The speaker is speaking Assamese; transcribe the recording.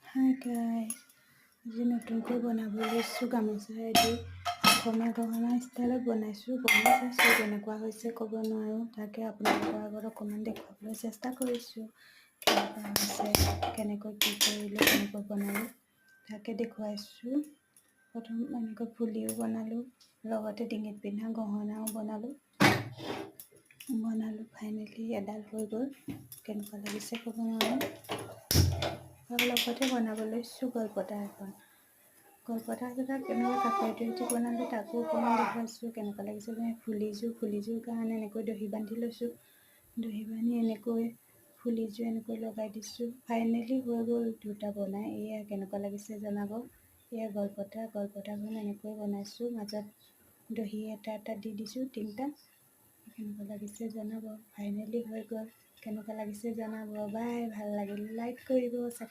হাই গাইজ, আজি নতুনকৈ বনাব লৈছোঁ গামোচায়েদি অসমীয়া গহনা ষ্টাইলত বনাইছোঁ। বনাই চাইছোঁ, কেনেকুৱা হৈছে ক'ব নোৱাৰোঁ। তাকে আপোনালোকৰ আগত অকণমান দেখুৱাবলৈ চেষ্টা কৰিছোঁ। কেনেকুৱা হৈছে, কেনেকৈ কি কৰিলোঁ, কেনেকৈ বনালোঁ, তাকে দেখুৱাইছোঁ। প্ৰথম এনেকৈ ফুলিও বনালোঁ, লগতে ডিঙিত পিন্ধা গহনাও বনালোঁ বনালোঁ ফাইনেলি এডাল হৈ গ'ল। কেনেকুৱা লাগিছে ক'ব নোৱাৰোঁ। আৰু লগতে বনাব লৈছোঁ গলপতা এখন। গলপতা কেইটা কেনেকুৱা কাপোৰেদি বনালোঁ, তাকো অকণমান দেখুৱাইছোঁ। কেনেকুৱা লাগিছে। ফুলিযোৰ ফুলিযোৰ কাৰণে এনেকৈ দহি বান্ধি লৈছোঁ। দহি বান্ধি এনেকৈ ফুলিযোৰ এনেকৈ লগাই দিছোঁ। ফাইনেলি হৈ গ'ল দুটা বনাই। এয়া কেনেকুৱা লাগিছে জনাব। এয়া গলপতা, গলপতাখন এনেকৈ বনাইছোঁ। মাজত দহি এটা এটা দি দিছোঁ তিনিটা। কেনেকুৱা লাগিছে জনাব। ফাইনেলি হৈ গ'ল। কেনেকুৱা লাগিছে জনাব। বাই। ভাল লাগিলে লাইক কৰিব।